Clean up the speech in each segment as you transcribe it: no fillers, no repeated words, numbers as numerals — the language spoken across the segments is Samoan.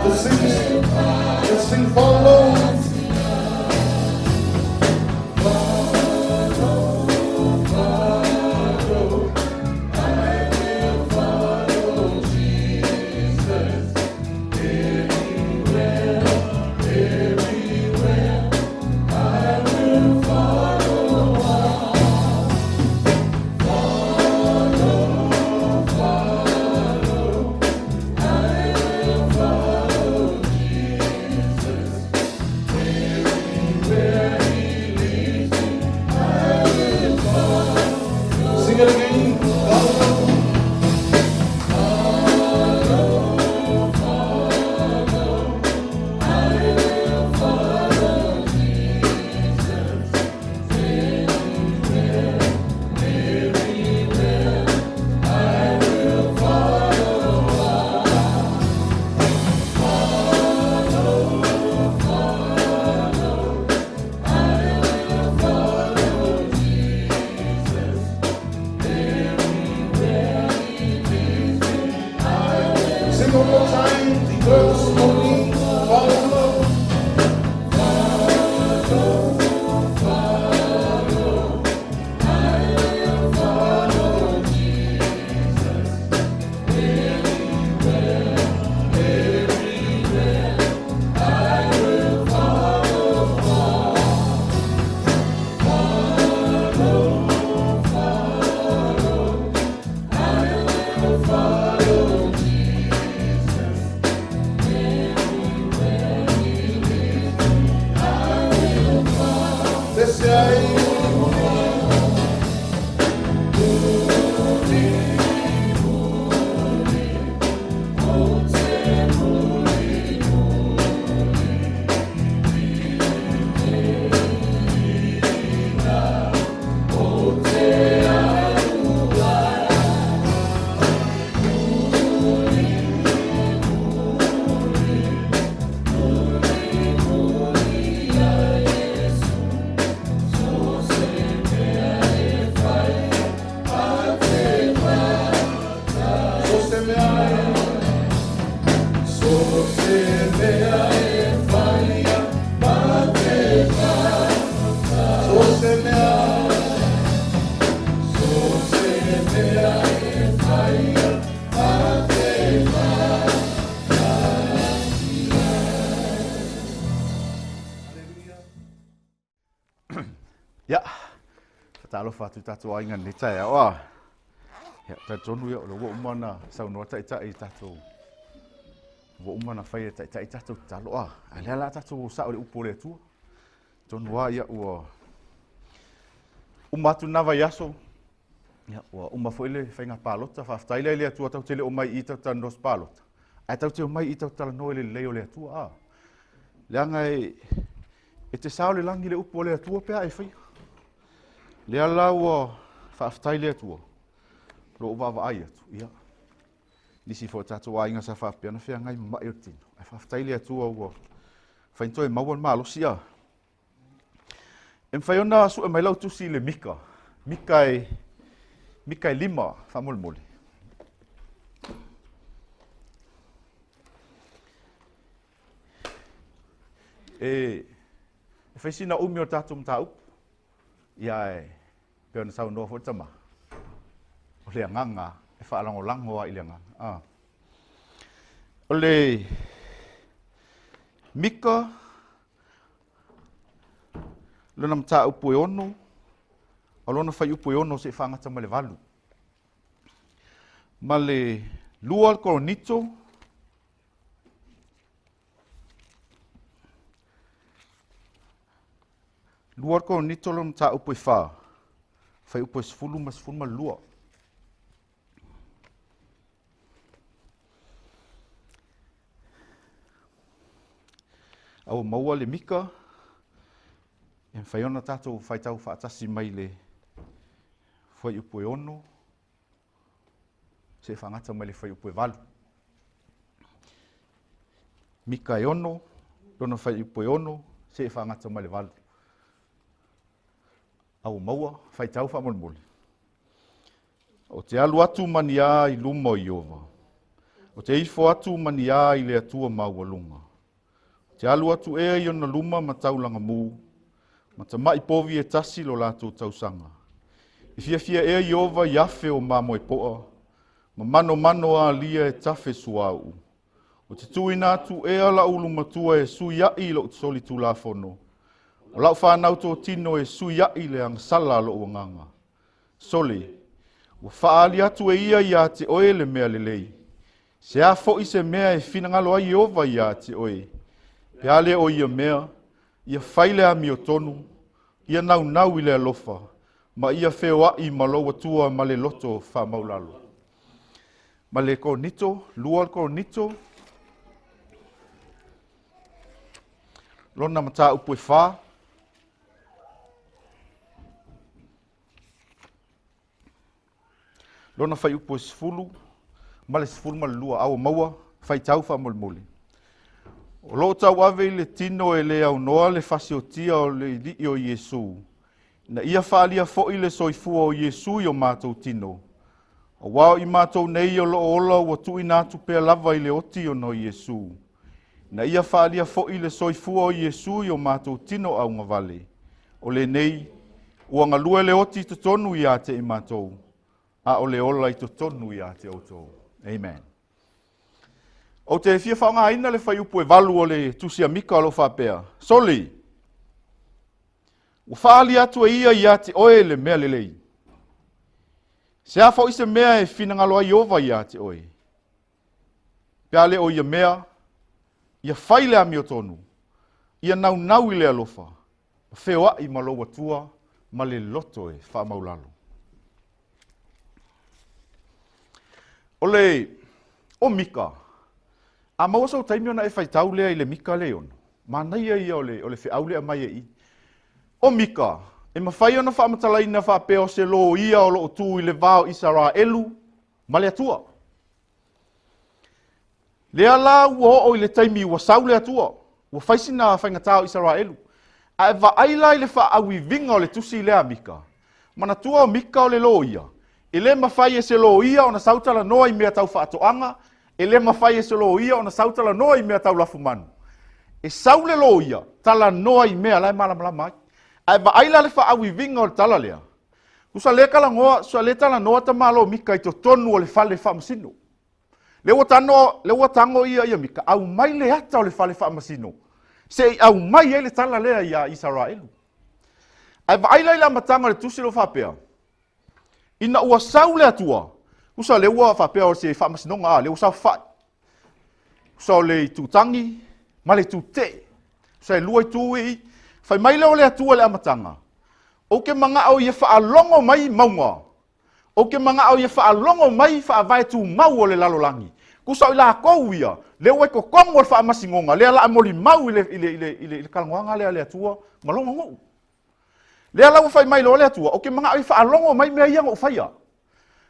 Let's sing, let's sing, follow. Sing it again. Follow. Sing one more time. Declare this morning. Follow. Let's say. Ia, fatalofa atu i tatou aiga i lenei taeao a. Ia, talitonu ia o lea ua uma ona saunoa Taitai i tatou, ua uma ona fai e Taitai tatou tatalo a. A o lea la tatou o sao i le upu o le Atua. Tonu lava ia ua uma atu lena vaiaso, ia ua uma foi le faiga palota. Faafetai lea i le Atua tatou te le o mai i i tatou te talanoa i se palota, ae tatou te omai i i tatou te talanoa i le lelei o le Atua a. Leaga e, e te sao le lagi i le upu a le Atua pe a e faia. Lea la ua faafetai le Atua, lo o vaavaai atu, ia, nisi foi o tatou aiga sa faapea ona feagai ma mai o le tino, ae faafetai le Atua ua mafai ona toe maua le malosi a. E mafai ona sue mai lau tusi i le Mika, Mika e, Mika e 5, faamolemole. E, e fai sina umi o le tatou mataupu, ia e pei ona saunoa foi le tama, o le agaga e faalagolago lava i le agaga. Ah. O le Mika, lona mataupu e 6, o lona fuaiupu e 6 seia faagata mai le 8. Ma le 2 Korinito, 2 Korinito lona mataupu e 4, fuaiupu e 10 ma 12. A ua maua le Mika, e mafai ona tatou faitau faatasi mai le fuaiupu e 6 seia faagata mai le fuaiupu e 8. Mika e 6, lona fuaiupu e 6 seia faagata mai le 8. A ua maua, faitau faamolemole. Ou te alu atu ma ni a i luma o Ieova. Ou te ifo atu ma ni a i le Atua maualuga. Ou te alu atu ea i ona luma ma taulaga mū, ma tamaʻi povi e tasi lo latou tausaga. E fiafia ea Ieova i afe o mamoe poa, ma manomano alia e tafe suauu. Ou te tuuina atu ea laʻu ulu matua e suiaʻi i loʻu solitulafono, o laʻu fanau totino e suiaʻi le agasala a loʻu agaga. Sole, ua faaali atu e ia iā te oe le mea lelei. Se a foʻi se mea e finagalo ai Ieova iā te oe, pe a le o ia mea, ia fai le amiotonu, ia naunau i le alofa, ma ia feoaʻi ma lou Atua ma le loto faamaulalo. Ma le Korinito, 2 Korinito, lona mataupu e 4. Lona fuaiupu e 10 ma le 12, a ua maua faitau faamolemole. O lo o tauave i le tino e le aunoa le fasiotia o le alii o Iesu, ina ia faaalia foi le soifua o Iesu i o matou tino. Auā o i matou nei o lo o ola ua tuuina atu pea lava i le oti ona o Iesu, ina ia faaalia foi le soifua o Iesu i o matou tino augavale. O lenei, ua galue le oti i totonu ia te i matou, a o le ola i totonu ia te outou. Amen. Ou te fia faaaogaina le fuaiupu e 8 o le Tusi a Mika o lo o faapea, Sole, ua faaali atu e ia ia te oe le mea lelei. Se a foi se mea e finagalo ai Ieova ia te oe. Pe a le o ia mea, ia fai le amiotonu, ia naunau i le alofa, ma feoaʻi ma lou Atua ma le loto e faamaulalo. O le o Mika, a maua sou taimi ona e faitau lea i le Mika le 6, manaia ia o le feau lea mai e i. O Mika, e mafai ona faamatalaina faapea o se loia o lo o tu i le va o Isaraelu ma le Atua. Lea la ua oo i le taimi ua sau le Atua, ua fai sina faigata o Isaraelu. Ae vaai la i le faaauiviga o le tusi lea a Mika, manatua o Mika o le loia, e le mafai e se loia ona sau talanoa i mea tau faatoaga, e le mafai e se loia ona sau talanoa i mea tau lafumanu. E sau le loia, talanoa i mea la e malamalama ai. Ae vaai la le faaauiviga o le tala lea, tusa le talanoa, tusa le talanoa tamalo Mika i totonu o le fale faamasino. Le ua tano, le ua tago ia ia Mika, aumai le ata o le fale faamasino, se i aumai ai le tala lea ia Isaraelu. Ae vaai la i le amataga o le tusi lo faapea, ina ua sau le Atua, tusa le ua faapea o se faamasinoga, a, le ua saofafai. Tusa o le itutagi ma le itutee. Tusa e lua itu i, fai mai lea o le Atua i le amataga, ou te manao ia faalogo mai mauga, Ou te manao ia faalogo mai faavae tumau o le lalolagi. Tusa o i latou ia, lea ua i totonu o le faamasinoga, lea la a molimau i le, i le, i le, i le, i le talanoaga lea a le Atua ma lona nuu. Lea la ua fai mai loa le Atua, ou te manao ia faalogo mai mea ia na ou faia.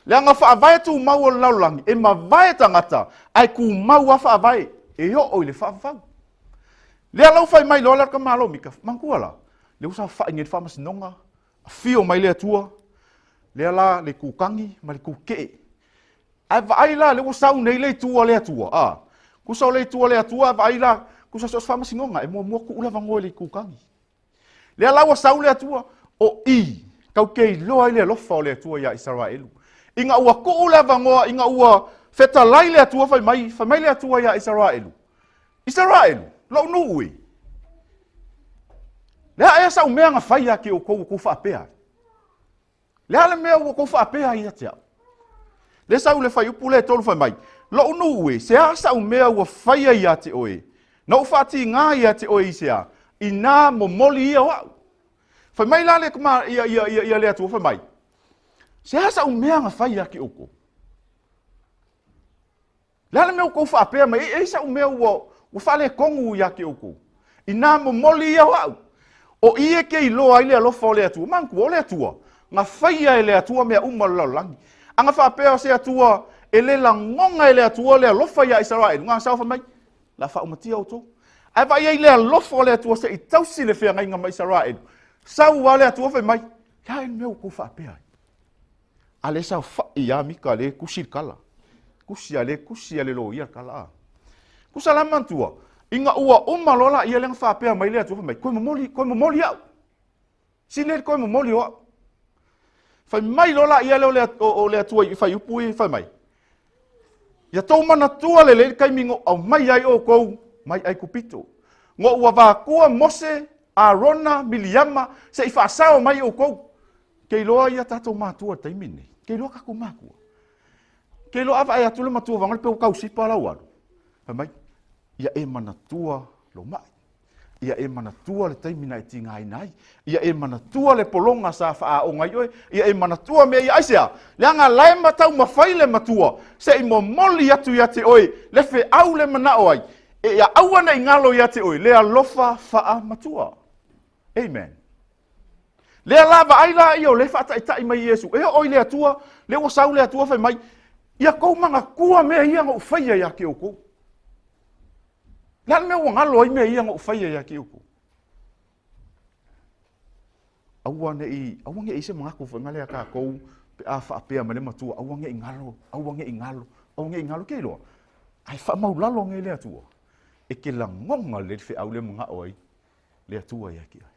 Leaga faavae tumau o le lalolagi, e mavae tagata, ae tumau lava faavae, e oo i le faavavau. Lea la ua fai mai loa le tamaloa Mika, manatua la, lea ua saofai nei i le faamasinoga, Afio mai le Atua, lea la le kukagi ma le kukee. Ae vaai la, lea ua sau nei le itu a le Atua, a. Tusa o le itu a le Atua, ae vaai la, tusa so o se faamasinoga, e muamua tuu le avanoa i le kukagi. Lea la ua sau le Atua, o i, tau te iloa ai le alofa o le Atua iā Isaraelu. Ina ua tuu le avanoa, ina ua fetalai le Atua fai mai, fai mai le Atua iā Isaraelu, Isaraelu, lou nuu e. Le a ea sau mea na fai ia te outou ua tou faapea ai? Le a le mea ua tou faapea ai ia te au? Le sau le fuaiupu lea e 3 fai mai, lou nuu e, se a sau mea ua faia ia te oe? Na ou faatiga ia te oe i se a? Inā momoli ia o au. Fai mai la le ia, ia, ia, ia le Atua fai mai, se a sau mea na fai ia te outou? Le a le mea ua tou faapea mai ai, e i ai sau mea ua faaletonu ia te outou? Inā momoli ia o au. O i e te iloa ai le alofa o le Atua. Manatua, o le Atua, na faia e le Atua mea uma o le lalolagi. A na faapea o se Atua e le lagona e le Atua le alofa iā Isaraelu, na sao fai mai, la faaumatia outou. Ae vaai ai le alofa o le Atua se i tausi le feagaiga ma Isaraelu. Sau lava le Atua fai mai, le a le mea ua tou faapea ai? A lea saofai ia Mika lea e tusi le tala. Kusi a le kusi a le loia le tala a. Kusa la manatua, ina ua uma loa laia lea na faapea mai le Atua fai mai, koe momoli, koe momoli au. Sili ai koe momoli o au. Fai mai loa laia lea o le, o, o le Atua i fuaiupu ia fai mai, Ia tou manatua lelei le taimi na ou aumai ai outou mai Aikupito, na ou avatua Mose, Arona, Miliama, se i faasao mai outou. Ke iloa ia tatou matua i le taimi lenei. Ke iloa tatou matua. Ke iloa a vaai atu le matua vaega le pe ua tau sipa lau alu. Fai mai, ia e manatua lou mai. Ia e manatua le taimi na e tigaina ai. Ia e manatua le pologa sa faaaoga ai oe. Ia e manatua mea ia. Aisea? Leaga la e taumafai le matua se i momoli atu ia te oe le feau le manao ai. E ia aua ne i galo ia te oe le alofa faamatua. Amen. Lea la vaai la ia o lea e faataitai mai Iesu. E oo i le Atua, lea ua sau le Atua fai mai, ia tou manatua mea ia na ou faia ia te outou. Le a le mea ua galo ai mea ia na ou faia ia te outou? Aua ne i, aua ne i se manatu foi lea tatou pe a faapea mai le matua, aua ne i galo, aua ne i galo, aua ne i galo, ke iloa. Ae faamaulalo nei le Atua, e te lagona lelei le feau lea manao ai le Atua ia te oe.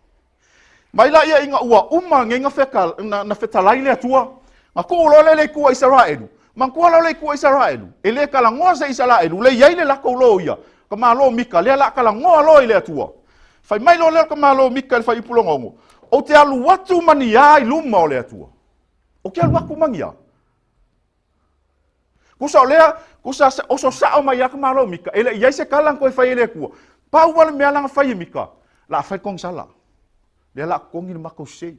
Mai laia ina ua uma nei na, feta, na, na fetalai le Atua, na tuu loa lea le itu a Isaraelu. Manatua la o le itu a Isaraelu, e le talanoa se Isaraelu, le i ai le latou loia, ka malo Mika, lea la talanoa loa i le Atua. Fai mai loa lea o ka malo Mika i le fuaiupu lona 6, ou te alu atu ma ni a i luma o le Atua. Ou te alu atu ma ni a. Kusa o lea, kusa oso sao mai ia ka malo Mika, e le i ai se tala na toe fai e le Atua. Pau lava le mea la na fai e Mika, la fai le kogisala. Lea la totogi le matou sese.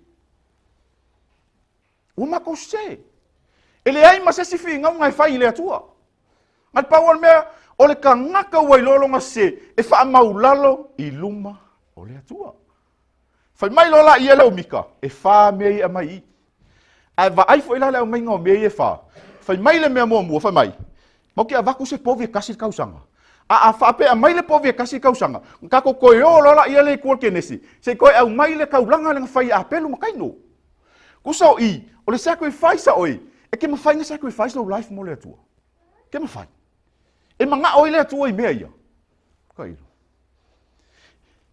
Ua matou sese. E leai ma se isi finauga e fai i le Atua. Na le pau o le mea, o le tagata ua iloa lona sese, e faamaulalo i luma o le Atua. Fai mai loa la ia le o Mika, e whā mea ia aumai i. Ae vaai foi la le aumaiga o mea ia e whā. Fai mai le mea muamua, fai mai, matou te avatu se povi e tasi le tausaga. A a faapea aumai le povi e tasi le tausaga, na tatou toe o loa laia lea i tua o le Kenesi, se i toe aumai le taulaga lea na fai e Apelu ma Kaino. Tusa o i, o le sacrifice a oe, e te mafai na sacrifice lou life mo le Atua. Ke mafai. E manao ai le Atua i mea ia. Kailo.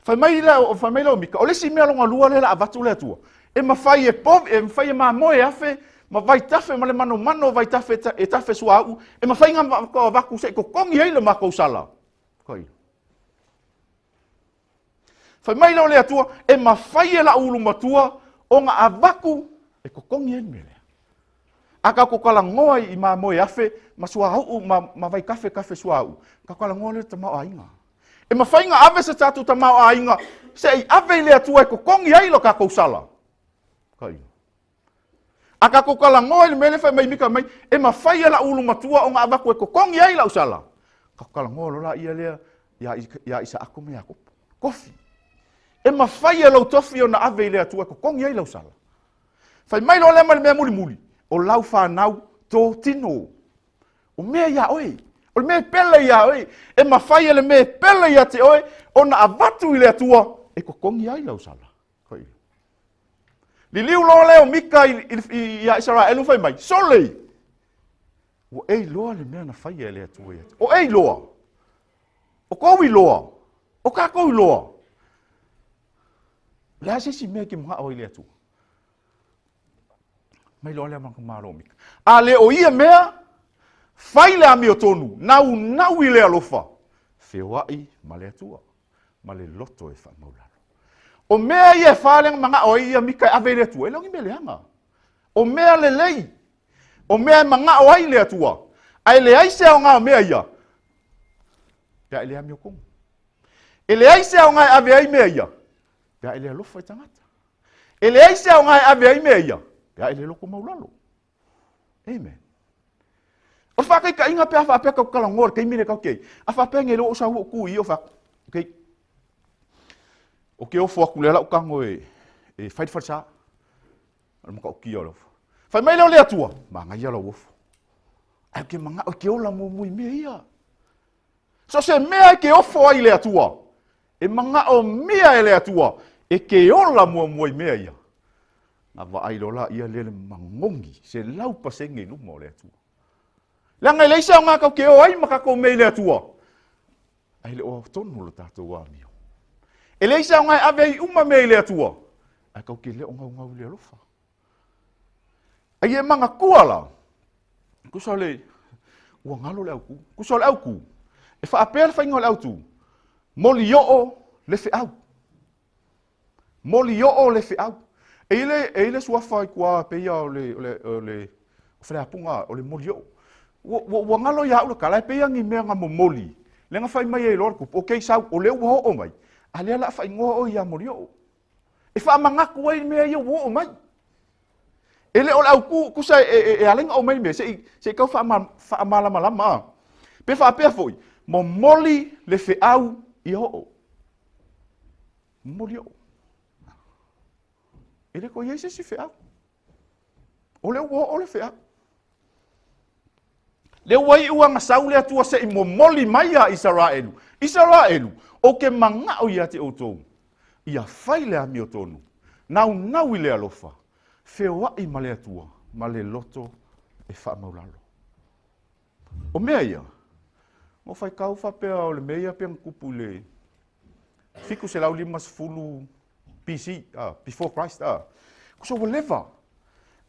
Fai mai le, fai mai le o Mika, o le isi mea lona lua lea la avatu le Atua, e mafai e povi, e mafai e mamoe e afe, ma vaitafe ma le manomano o vaitafe e tafe suauu, e mafai na avatu se i totogi ai le matou sala. Kailo. Fai mai lea o le Atua, e mafai e la'u ulu matua ona avatu e totogi ai le mea lea. A tatou talanoa i mamoe afe ma suauu ma, ma vaitafe tafe suauu, tatou talanoa lea i le tamaoaiga. E mafai ona ave se tatou tamaoaiga se i ave i le Atua e totogi ai lo tatou sala. Kai. A tatou talanoa i le mea lea fai mai Mika mai, e mafai e la'u ulu matua ona avatu e totogi ai la'u sala. Tatou talanoa loa laia lea ia, ia Isaako ma Iakopo. Tofi. E mafai e lou tofi ona ave i le Atua e totogi ai lau sala. Fai mai loa lea ma le mea mulimuli, o lau fanau tō tino. O mea iā oe. O le mea e pele iā oe. E mafai e le mea e pele ia te oe ona avatu i le Atua e totogi ai lau sala. Liliu loa lea o Mika ia Isaraelu fai mai, Sole! Ua e iloa le mea na faia e le Atua ia te. O e iloa. O kou iloa. O kākou iloa. O le a se isi mea e te manao ai i le Atua? Mai loa lea ma ka malo Mika. A le o ia mea, fai le amiotonu, naunau i le alofa, feoai ma le Atua. ma le loto e faamaulalo. O mea ia e whā lea manao ai ia Mika e ave i le Atua, e le o ni mea leaga. O mea lelei, o mea e manao ai le Atua, ae leai se aoga o mea ia, pe a e le amiotonu. E leai se aoga e ave ai mea ia, pe a e le alofa i tagata. E leai se aoga e ave ai mea ia, pe a e le loto maulalo. Amen. O le faataitaiga pe a faapea tatou talanoa i le taimi lea tatou te ai, a faapea nei loa ou sau ou tu i i ou fai atu, okay, ou te ofo atu lea la ou tago e, e fai le falesa. O le matautia o le ofo. Fai mai lea o le Atua, manaia lau ofo. Ae ou te manao e te ola muamua i mea ia. So se mea e te ofo ai i le Atua, e manaomia e le Atua e te ola muamua i mea ia. Na vaai loa laia lea le magogi 100% i luma o le Atua. Leaga e leai se aoga tatou te o ai ma tatou mea i le Atua, ae le o tonu lo tatou amio. E leai se aoga e ave ai uma mea i le Atua, ae tatou te le o naunau i le alofa. Ai e manatua la, tusa o le, ua galo le autu. Tusa o le autu, e faapea le faiga o le autu, molioo le feau. Molioo le feau. E i le, e i le suafa i tua pei o le, o le, o le Faleapuga, o le molioo. Ua, ua, ua galo ia au le tala, e pei ni mea na momoli, lea na fai mai ai loa le tupu, okay, sau, o lea ua oo mai, a lea la faaigoa oe ia molioo. E faamanatu ai mea ia ua oo mai. E le o le autu, tusa e, e, e ala ai ona oo mai mea, se i, se i tau faamalamalama. A. Pe faapea foi, momoli le feau ia oo. Momoli oo. E le toe i ai se isi feau. O lea ua oo le feau. Lea ua iu ana sau le Atua se i momoli mai iā Isaraelu. Isaraelu, ou te manao ia te outou, ia fai le amiotonu, naunau i le alofa, feoai ma le Atua ma le loto e faamaulalo. O mea ia, na ou faitau faapea o le mea ia pei ona tupu i le 750 BC, before Christ. Kusa ua leva.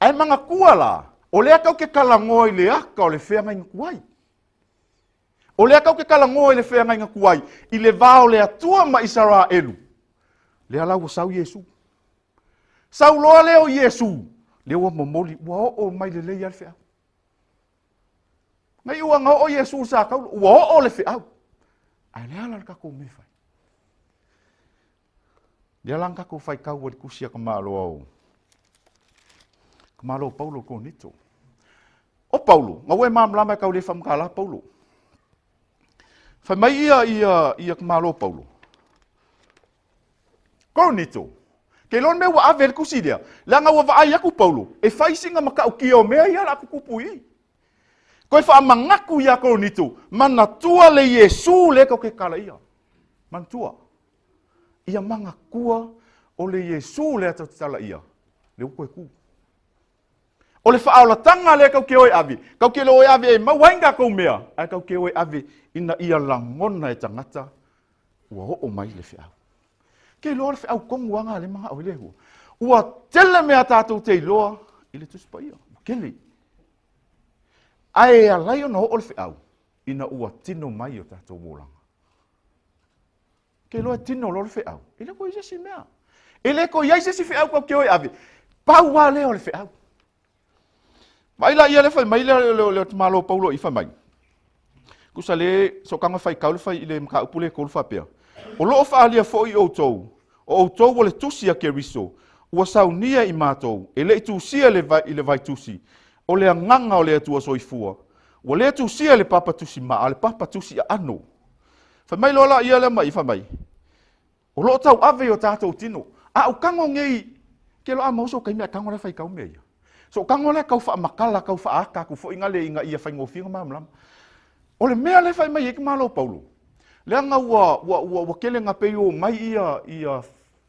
Ae manatua la, o lea tau te talanoa i le aka o le feagaiga tuai. O lea tau te talanoa i le feagaiga tuai, i le va o le Atua ma Isaraelu. Lea la ua sau Iesu. Sau loa lea o Iesu, lea ua momoli, ua oo mai lelei lava le feau. Na iu ana oo Iesu i Sakaula, ua oo le feau. Ae le ala le tatou mea e fai. Lea la na tatou faitau ai le tusi a tamaloa o tamaloa o Paulo Konito. O Paulo, na ua e malamalama e tau le faamatala Paulo. Fai mai ia ia ia tamaloa o Paulo. Korinito. Ke iloa le mea ua ave ai le tusi lea, leaga ua vaai atu Paulo, e fai sina matautia o mea ia o le a tutupu i i. Toe faamanatu iā Korinito, manatua le Iesu lea tou te talaia. Manatua. Ia manatua o le Iesu lea tou te talaia, lea ua toe tu. O le faaolataga lea tou te o e ave, tou te le o e ave e maua ai ni tatou mea, ae tou te o e ave ina ia lagona e tagata ua oo mai le feau. Ke iloa le feau tonu lava lena lea e manao ai le Atua. Ua tele mea tatou te iloa i le Tusi Paia, ua tele. Ae ala ai ona oo le feau ina ua tino mai o tatou olaga. Ke iloa e tino loa le feau, e le toe i ai se isi mea. E le toe i ai se isi feau tou te o e ave. Pau lava lea o le feau. Vaai la ia le fai mai le le tamalo Paulo i fai mai. Tusa le sokaga faitau le fai i le mataupu le tolu faapea. O lo o faaalia foi i outou, o outou o le tusi a Keriso, ua saunia i matou, e le i tusia i le i le vaitusi, o le agaga o le Atua soifua. Ua le tusia i le papa tusi maa, a o le papa tusi aano. Fai mai loa la ia lea mai, fai mai, o lo o tauave i o tatou tino. A ou tago nei, ke loa a maua sou taimi a tago lea faitau mea ia. So tago lea tau faamatala, tau faaata atu foi gale ina ia faigofie ona malamalama. O le mea lea fai mai ai ke Malo Paulo, leaga ua, ua, ua, ua tele na pei o mai ia, ia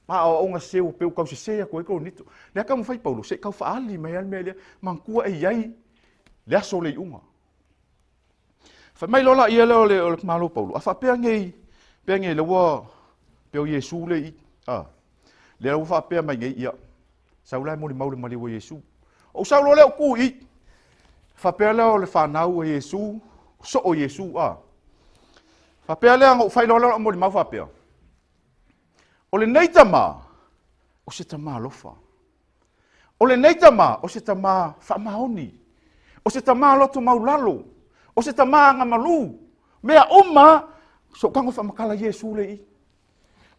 aoaoga sese ua pei ua tau sese atu ai Korinito. Lea taumafai Paulo se i tau faaali mai lava le mea lea, manatua e i ai le aso o le iuga. Fai mai loa laia lea o le, o le Malo Paulo, a faapea nei, pea nei lea ua, pea o Iesu le i, a, lea ua faapea mai nei, ia, sau la e molimau le maliu o Iesu. Ou sau loa lea ou tu i, faapea lea o le fanau a Iesu, soo Iesu, a. Faapea lea, na ou fai loa lea o molimau faapea, o lenei tama, o se tama alofa. O lenei tama, o se tama faamaoni, o se tama loto maulalo, o se tama agamalu, mea uma, sootaga faamatala Iesu le i.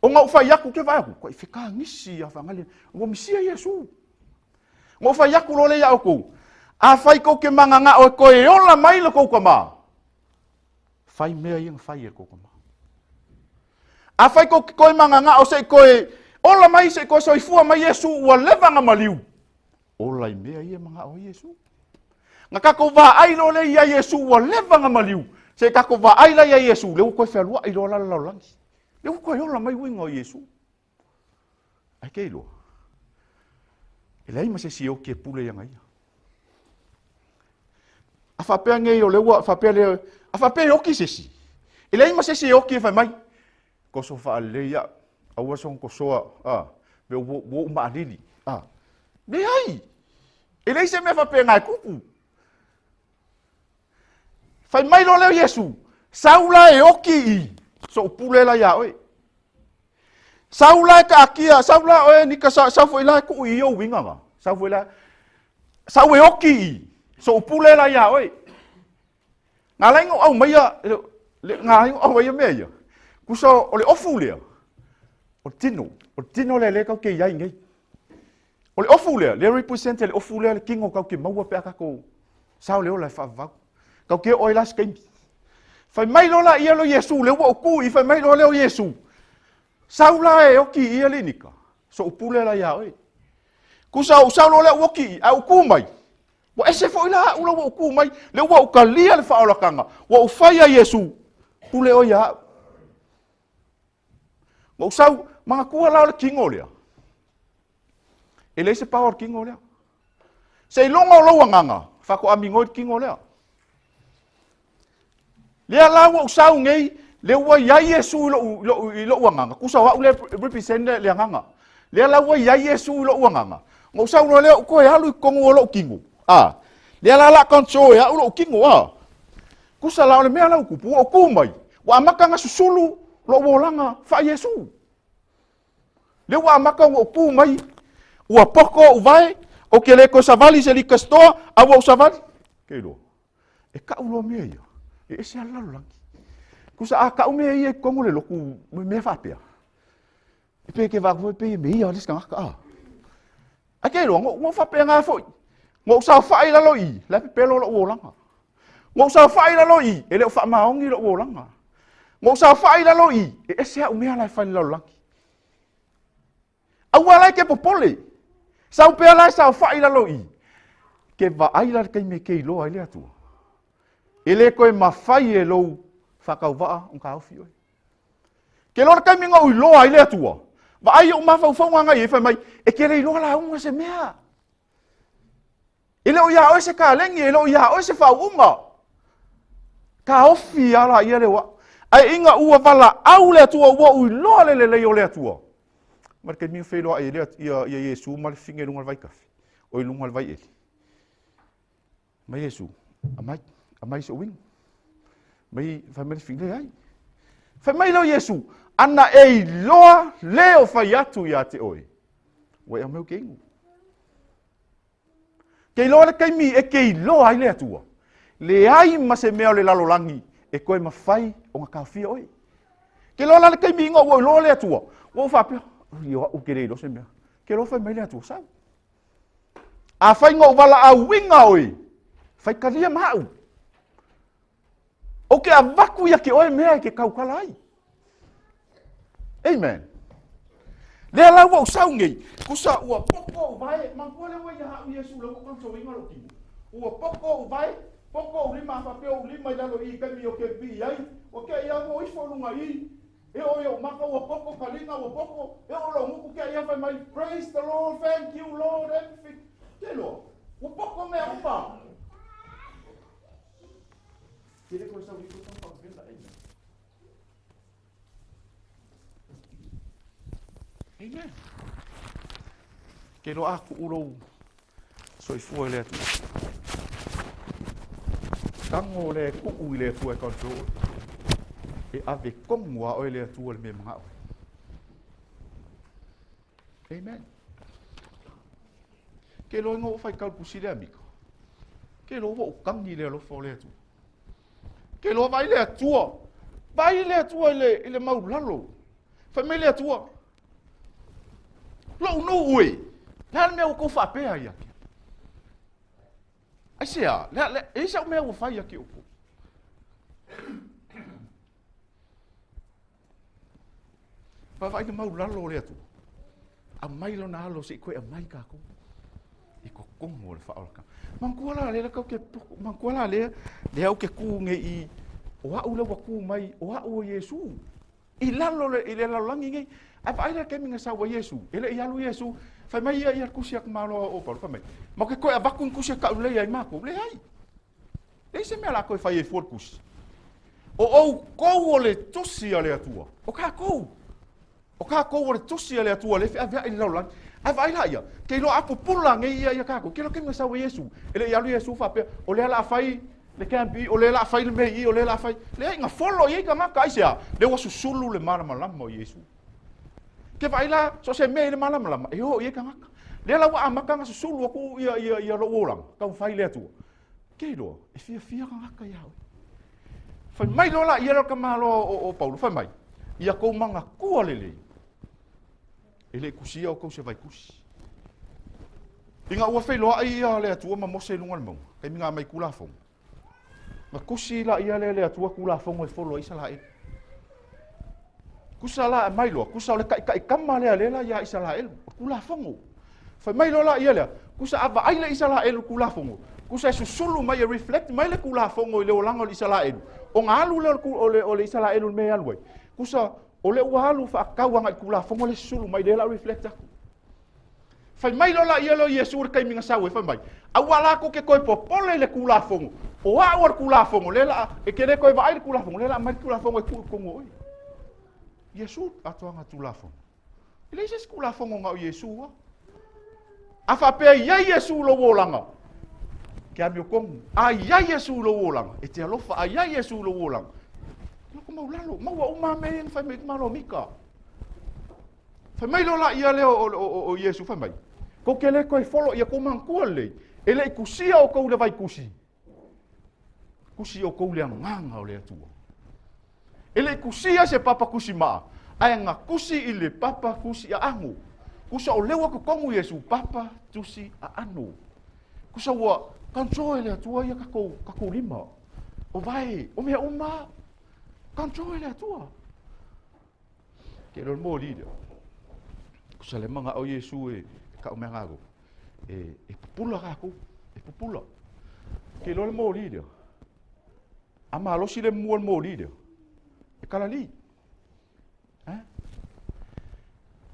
Ona ou fai atu, ke vaai atu, kai fekagisi a fagali, ua misia Iesu. Na ou fai atu loa lea ia outou, afai tou te mananao e toe ola mai lo tou tama, fai mea ia na fai e le tou tama. Afai tou te toe mananao se i toe ola mai, se i toe soifua mai Iesu ua leva na maliu, ola i mea ia e manao ai Iesu. Na tatou vaai loa lea ia Iesu ua leva na maliu, se i tatou vaai la ia Iesu, lea ua toe fealuai loa la le lalolagi. Lea ua toe ola mai uiga o Iesu. Ae ke iloa, e leai ma se isi e oti e pule ia ia. A faapea nei o lea ua faapea lea, a faapea e oki se isi. E leai ma se isi e oki e fai mai, toso faalelei au, aua soona tosoa, a, mea ua ou maalili. A, leai, e leai se mea faapena e tupu. Fai mai loa lea o Iesu, sau la e oki i sou pule la iā oe. Sau la e taatia, sau la oe Nika, sau foi la e tuu i ou uiga na. Sau foi la, sau e oki i sou pule la iā oe. Na ala ai ona ou aumaia, na ala ai ona ou aumaia mea ia. Tusa o le ofu lea, o le tino, o le tino lea lea tatou te i ai nei. O le ofu lea, lea represent e le ofu lea le tino tatou te maua pe a tatou sao le ola e faavavau. Tatou te oo ai la se taimi. Fai mai loa la ia lo Iesu, lea ua ou tu i, fai mai loa lea o Iesu, sau la e oki i ia le Nika, sou pule la iā oe. Tusa ou sau loa lea ou oki i, ae ou tu mai, ua ese foi la au la ua ou tu mai, lea ua ou talia le faaolataga, ua ou faia Iesu, pule oe ia au. Ua ou sau, manatua la o le tino lea. E leai se power o le tino lea. Seiloga o lou agaga, faatoa migoi le tino lea. Lea la ua ou sau nei, lea ua i ai Iesu i lou, lou, i lou agaga. Tusa o au lea represent le, le agaga. Lea la ua i ai Iesu i lou agaga. Na ou sau loa lea ou toe alu i totonu o lou tino. A, lea la la control e au lou tino, a. Tusa la o le mea la ua tupu, ua ou tu mai, ua amata ona susulu lou olaga faa-Iesu. Lea ua amata ona ou tu mai, ua poko ou vae, ou te le toe savali i se liquor store, a ua ou savali. Ke iloa, e kau loa mea ia, e ese lava le lalolagi. Tusa a kau mea ia i totonu o le lotu, mea faapea, e pei e te vaai atu foi pei e mea ia le isi tagata, a. Ae ke iloa, na ou faapena foi. Na ou saofai i lalo i i, la e pepelo lou olaga. Na ou saofai i lalo i i, e le o faamaoni lou olaga. Na ou saofai i lalo i i, e ese au mea la e fai i le lalolagi. Aua la e te popole. Sau pea la e saofai i lalo i i. Ke vaai la le taimi e ke iloa ai le Atua. E le toe mafai e lou faatauvaa ona taofi oe. Ke loa le taimi na ou iloa ai le Atua, vaai ou mafaufauga na i ai, fai mai, e te le iloa lauga se mea. E le o iā oe se kalegi, e le o iā oe se faauuga. Taofi lava la ia le au. Ae ina ua valaau le Atua, ua ou iloa le lelei o le Atua. Ma le taimi na feiloai ai le, ia, ia Iesu ma le fafine i luga o le vaitafe, o i luga o le vaieli. Mai Iesu, amai, amai so'u inu. Mai, fai mai le fafine, leai. Fai mai lea o Iesu, ana e iloa le o fai atu ia te oe, ua e aumai ou te inu. Ke iloa le taimi e ke iloa ai le Atua, leai ma se mea o le lalolagi e toe mafai ona taofia oe. Ke iloa la le taimi ina ua iloa le Atua, ua ou faapea, oi o au ke le iloa se mea. Ke iloa fai mai le Atua, sau. Afai na ou valaauina oe, faitalia ma au. Ou te avatu ia te oe mea e te tautala ai. Amen. Lea la ua ou sau nei, tusa ua poko ou vae, manatua lea ua ia au Iesu lea ua control-ina lou tino. Ua poko ou vae, poko ou lima, a faapea ou lima i lalo i i taimi o ke pii ai, ua kea ia ua ifo i luga i i, E oo i ou maka ua poko, kaliga ua poko, e oo lou gutu kea ia fai mai, Praise the Lord, thank you Lord, everything. Ke loa, ua poko mea uma. Ke le koe sau i ko tau whakawhena, amen. Amen. Ke loa a ku lou soifua i le Atua. Tago lea e tuu i le Atua e control oe. E ave tonu lava oe le Atua i le mea e manao ai. Amen. Ke loa ina ua faitau le pusi lea Mika. Ke loa ua ou tagi i le alofa o le Atua. Ke loa vaai le Atua. Vaai le Atua i le, i le maulalo. Fai mai le Atua, Lou nuu e, le a le mea ua tou faapea ai ia te au? Aisea, le a, le, e i ai sau mea ua fai ia te outou? Vaavaai le maulalo o le Atua. Aumai lona alo se i toe aumai tatou i totonu o le faaolataga. Manatua la lea tatou te manatua la lea, lea ou te tu nei i, o au lea ua tu mai, o au o Iesu. I lalo le, i le lalolagi nei. Ae vaai la i le taimi na sau ai Iesu, e le i alu Iesu, fai mai ia, ia le tusi a Tamaloa o Paulo, fai mai, ma ou te toe avatu ni tusi e taulelei ai matou. Leai. Leai se mea o le a toe fai ai fua le tusi. O outou o le tusi a le Atua. O tatou. O tatou o le tusi a le Atua lea e feaveai i le lalolagi. Ae vaai laia, ke iloa a pupula nei ia ia tatou. Ke iloa taimi na sau ai Iesu, e le i alu Iesu faapea, o lea o le a fai le camp i, o lea o le a fai le mea i, o lea o le a fai. Leai, na follow i ai tagata, aisea? Lea ua susulu le malamalama o Iesu. Ke vaai la, so o se mea i le malamalama, e o i ai tagata. Lea la ua amata ona susulu atu ia, ia, ia lou olaga, taumafai le Atua. Ke iloa, e fiafia tagata iā oe. Fai mai loa laia lea o le tamaloa o, o Paulo, fai mai, ia tou manatua lelei, e le i tusia outou se vaitusi. Ina ua feiloai ia le Atua ma Mose i luga o le mauga, taimi na aumai Tulafono, na tusi laia lea e le Atua Tulafono e folo ai Isalaelu. Tusa la aumai loa, tusa o le taitaitama lea lea la ia Isalaelu, o Tulafono. Fai mai loa laia lea, tusa a vaai le Isalaelu i Tulafono, tusa e susulu mai e reflect mai le Tulafono i le olaga o le Isalaelu, ona alu lea o le, o le Isalaelu i le mea e alu ai. Tusa o lea ua alu faatatau agai i le Tulafono lea e susulu mai, lea la reflect atu. Fai mai loa laia lea o Iesu i le taimi na sau ai, fai mai, aua la tou te toe popole i le Tulafono, o au o le Tulafono, lea la, e te le toe vaai i le Tulafono, lea la aumai le Tulafono e tuu i totonu o oe. Iesu atoaga Tulafono. E leai se isi Tulafono na o Iesu lava. A faapea e i ai Iesu i lou olaga, ke amiotonu. A i ai Iesu i lou olaga, e te alofa. A i ai Iesu i lou olaga, loko maulalo, maua uma lava mea ia na fai mai ai le Malo o Mika. Fai mai loa laia lea o, o, o, o Iesu, fai mai, tou te le toe folo ia tou manatua lelei, e le i tusia outou i le vaitusi, tusi outou i le agaga o le Atua. E le i tusia se papa tusi maa, ae na tusi i le papa tusi aano. Tusa o lea ua totonu Iesu, papa tusi aano. Tusa ua control e le Atua ia tatou, tatou lima. O vae, o mea uma, control e le Atua. Ke iloa le moli lea. Kusa le manao Iesu e kau mea kākou. E, e pupula kākou. E pupula. Ke iloa le moli lea. A malosi le mua le moli lea. E kalali. Eh?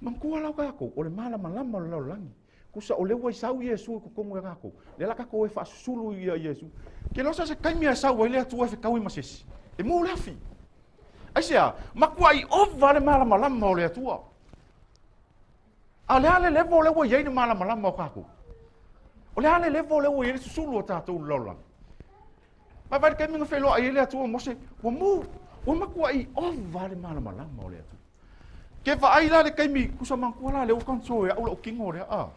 Manatua lau kākou, o le malamalama o le lalolagi. Kusa o lea ua i sau Iesu i totonu ia kākou. Lea la kākou e faasusulu ia Iesu. Ke iloa so se taimi a sau ai le Atua e fetaui ma se isi. E mu le afi. Aisea? Matuai ova le malamalama o le Atua. A o le a le level lea ua i ai le malamalama o kākou? O le a le level lea ua i ai le susulu o tātou i le lalolagi? Vaai le taimi na feiloai ai le Atua ma Mose, ua mu, ua matuai ova le malamalama o le Atua. Ke vaai la le taimi, kusa manatua la lea ua control e au lau tino lea, a.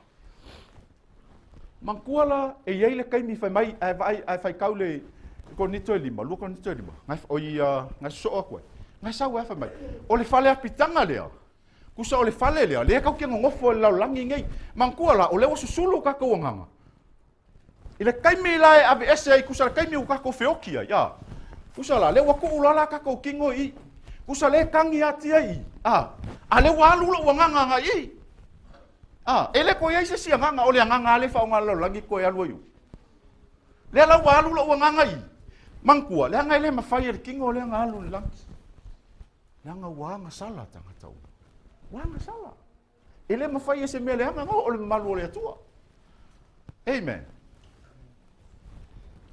Manatua la, e i ai le taimi fai mai, ae vaai, ae faitau le Korinito e lima, 2 Korinito e lima, ngai, oi, ngai sosoo atu ai. Ngai sau ai fai mai, o le fale apitaga lea, kusa o le fale lea, lea tatou te nonofo i le lalolagi nei. Manatua la, o lea ua susulu o tatou agaga. I le taimi la e aveese ai, kusa le taimi ua tatou feoti ai, a. Kusa la, lea ua tuu loa la tatou tino i i. Kusa lea e tagi ati ai i, a. A lea ua alu lou agaga agai i. A, e le toe i ai se isi agaga, o le agaga lava lea e faaaoga e le lalolagi e toe alu ai i o. Lea la ua alu lou agaga i i. Manatua, leaga e le mafai e le tino lea ona alu i le lagi. Leaga ua agasala tagata uma. Ua agasala. E le mafai e se mea leaga ona oo le mamalu o le Atua. Amen.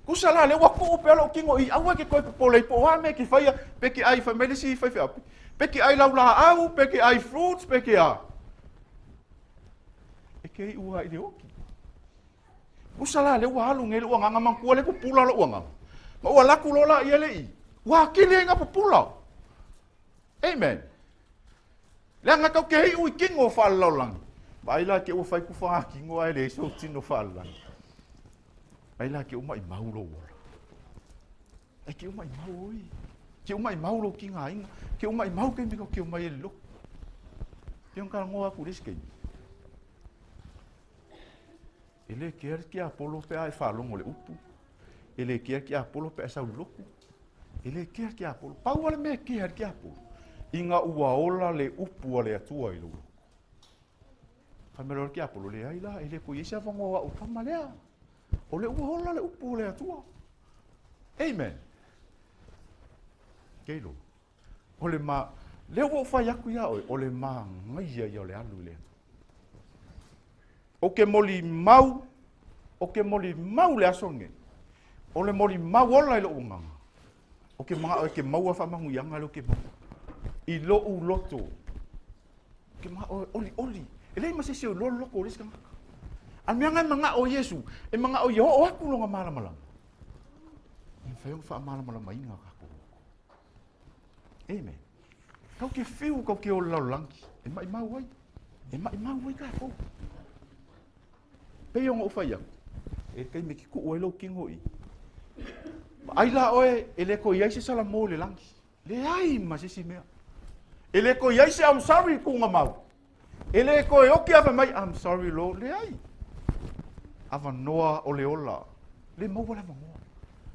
Kusa la, lea ua tuu pea lou tino i aua e ke toe popole ai po o a mea e ke faia, pe ke ai, fai mai le isi faifeau, pe ke ai laulaau, pe ke ai fruits, pe ke a. E ke iu lava i le oki. Kusa la, lea ua alu nei lou agaga manatua lea pupula lou agaga. Ma ua alu atu loa laia le i, ua atili ai na pupula. Amen. Leaga tau ke iu i tino faalalaolagi. Vaai la ke ua fai ku fagatino ae leai sou tino faalalagi. Vaai la ke ua maimau lou ola. Ai ke ua maimau oi. Ke ua maimau lou tigaina. Ke ua maimau taimi kau ke omai e le lotu. Pei ona talanoa atu i le isi taimi. E le kea le tiapolo pe a e faalogo i le upu. E le kea le tiapolo pe a e sau i le lotu. E le kea le tiapolo. Pau lava le mea e kea ai le tiapolo, ina ua ola le upu a le Atua i lou loto. Fai mai loa le tiapolo, leai la, e le toe i ai se avanoa o au tama lea. O lea ua ola le upu a le Atua. Amen. Kei lo. O le ma, lea ua ou fai atu iā oe, o le manaia ia o le alu i le Atua. Ou te molimau, ou te molimau le aso lenei. O le molimau ola i loʻu agaga, ou te manaʻo e ke maua faamanuiaga lea ou te maua i loʻu loto. Ou te manaʻo e ʻoliʻoli, e leai ma se isi o iloa le loto o le isi kanaka. A le mea lena e manaʻo ai Iesū, e manaʻo ia oo aku lona malamalama. E mafai ona faamalamalamaina kakou loto. Amen. Kau ke fiu, kau ke ola lalolagi, e maʻimau ai. E maʻimau ai kakou. Pei ona ou fai aku, e le taimi e ke kuʻu ai lou kino i. Vaai la ʻoe, e le toe i ai se salamo i le lagi. Leai ma se isi mea. E le toe i ai se I'm sorry i kuʻuna mau. E le toe oki a fai mai, I'm sorry Lord. Leai. Avanoa o le ola. Le maua le avanoa.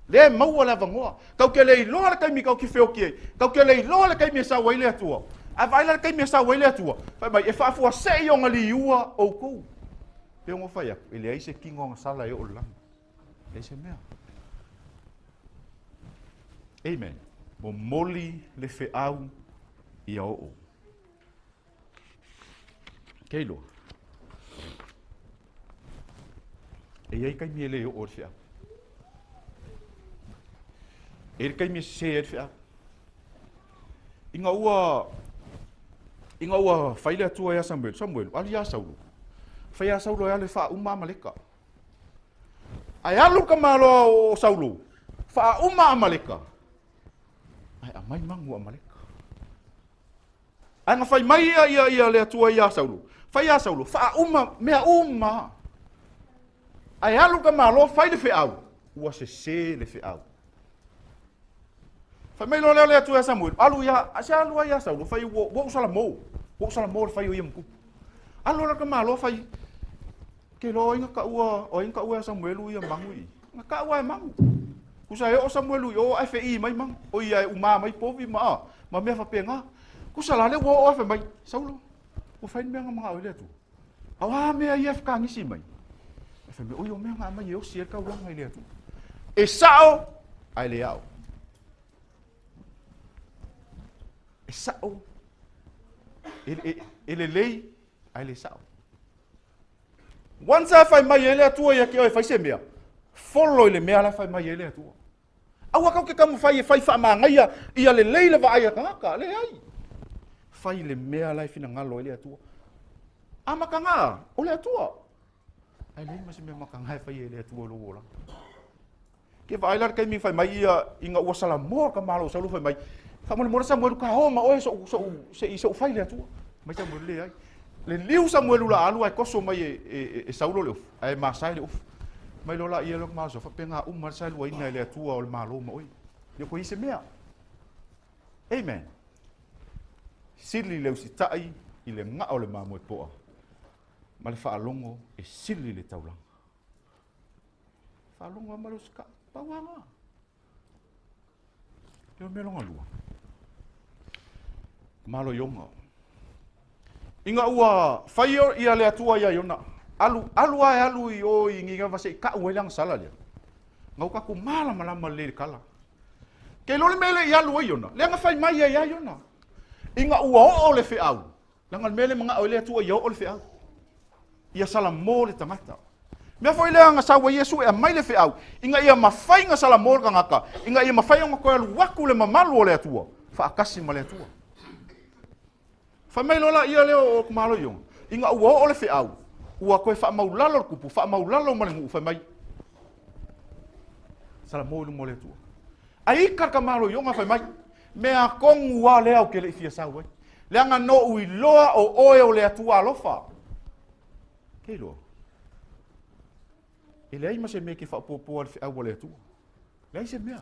Le maua le avanoa. Kau ke le iloa le taimi kau ke feoki ai. Kau ke le iloa le taimi e sau ai le Atua. Ae vaai la le taimi e sau ai le Atua. Fai mai, e faafuasei ona liua outou. Pei ona fai atu, e leai se kino agasala e oo i le lagi. Leai se mea. Amen. Momoli le feau ia oo. Ke iloa. E i ai taimi e le oo ai le feau. E i ai le taimi e sese ai le feau. Ina ua ina ua fai le Atua iā Samuelu, Samuelu, alu iā Saulo. Fai iā Saulo e alu e faauma Amaleka. Ae alu ka malo o Saulo, faauma Amaleka. Ae aumai magu o Amaleka. Ae na fai mai ia, ia, ia le Atua iā Saulo, fai iā Saulo, faauma mea uma. Ae alu ka malo, fai le feau, ua sesē le feau. Fai mai loa lea o le Atua iā Samuelu, alu ia, se alu ai iā Saulo, fai ua, ua ou salamo, ua ou salamo le fai o ia ma tupu. Alu loa ka malo, fai, ke iloa o ai na taua, o ai na taua iā Samuelu ia magu i i. Na taua e magu. Tusa e oo Samuelu i o ae feʻī mai magu, ʻo ia e umā mai povi ma, a, ma mea faapena. Tusa la lea ua oo ae fai mai, Saulo, ua fai le mea na manaʻo ai le Atua. A o a mea ia e fekagisi mai? Ae fai mai, oi o mea na aumai e osi ai le taulaga i le Atua. E sao, ae le ao. E sao, e, e, e lelei, ae le sao. Once a fai mai ai le Atua ia te oe e fai se mea, follow i le mea la e fai mai ai le Atua. Aua kau ke taumafai e fai faamagaia ia lelei le vaai a tagata, leai. Fai le mea la e finagalo ai le Atua. A makaga, o le Atua. Ae leai ma se mea makaga e fai e le Atua i lou olaga. Ke vaai la le taimi fai mai ia ina ua salamoa ka malo o Saulo fai mai, faamolemole Samuelu ka o ma oe soʻu soʻu se i soʻu fai le Atua. Mai Samuelu leai. Le liu Samuelu la alu ae koso mai e, e, e, e Saulo le ofu, ae masae le ofu. Mai loa la ia le malo faapena uma le saeluaina e le Atua o le malo ma oe. Ia koe i se mea. Amen. Sili le usitai i le gaʻa o le mamoe poa ma le faalogo e sili le taulaga. Faalogo lava ma le usitai. Pau lava lena. Ia o mea lona lua. Malo Iona. Ina ua fai ia le Atua ia Iona, alu, alu a e alu i o i Nineva se i ka'u ai le agasala lea. Na ua tatou malamalama lelei i le tala. Ke iloa le mea lea i alu ai Iona, lea na fai mai ai ia Iona. Ina ua oo le feau, Leaga le mea lea manao ai le Atua ia oo le feau. Ia salamo le tagata. Mea foi lea na sau ai Iesu e aumai le feau, ina ia mafai ona salamo le tagata, ina ia mafai ona toe alu atu le mamalu o le Atua, faatasi ma le Atua. Fai mai loa laia lea o Malo Iona, ina ua oo le feau, ua toe faamaulalo le tupu, faamaulalo ma le nuu, fai mai, salamo i luma o le Atua. Ae ika le tamalo Iona fai mai, mea tonu lava lea ou te le i fia sau ai. Leaga na ou iloa o oe o le Atua alofa. Ke iloa? E leai ma se mea e te faaopoopoa i le feau a le Atua. Leai se mea.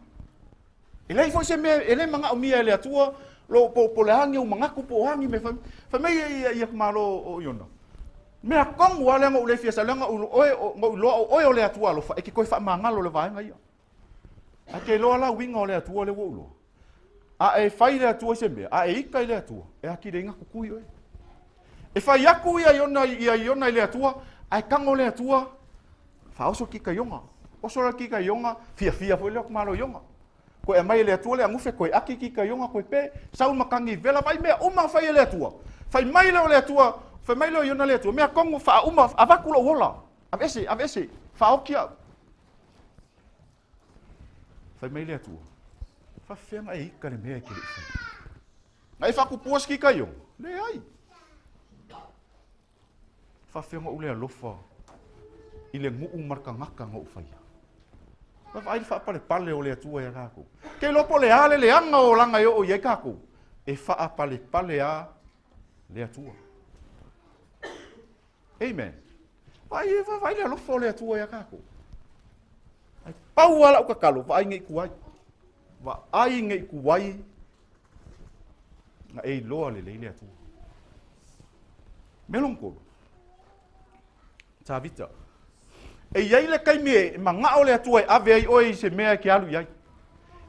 E leai foi se mea e le manaomia e le Atua lo po, po le a ni ou manatu po o a ni mea fai. Fai mai ia, ia, ia malo o Iona. Mea tonu lava lea na ou le fia sau, leaga oe, na ou iloa o oe o le Atua alofa, e te toe faamagalo le vaega ia. Ae te iloa la uiga o le Atua lea ua ou iloa. A e fai i le Atua i se mea, a e ita i le Atua, e atili ai na kukui oe. E fai atu ia Iona, ia Iona i le Atua, ae tago le Atua, faaoso kika Iona. Oso la kika Iona, fiafia foi lea malo Iona. Koe aumai e le Atua le agufe, koe aki kika Iona, koe pe, sau matagi vela, vai mea uma na fai e le Atua. Fai mai lea o le Atua, fai mai lea o Iona le Atua, mea tonu faauma, avatu lou ola, aveese, aveese, faaoki au. Fai mai le Atua, Faafefea na e ika le mea e te le i faia? Na e faatupua se kika i ona? Leai. Faafefea na ou le alofa i le nuu ma le tagata na ou faia? Vaavaai le faapalepale o le Atua ia tatou. Ke iloa po o le a le leaga o olaga e oo i ai tatou, e faapalepale a le Atua. Amen. Vaai, vaai le alofa o le Atua ia tatou. Ai pau lava lau tatalo, vaai nei tuai. Vaai nei tuai na e iloa lelei le Atua. Mea lona tolu, Tavita. E i ai le taimi e manao le Atua e ave ai oe i se mea e ke alu i ai.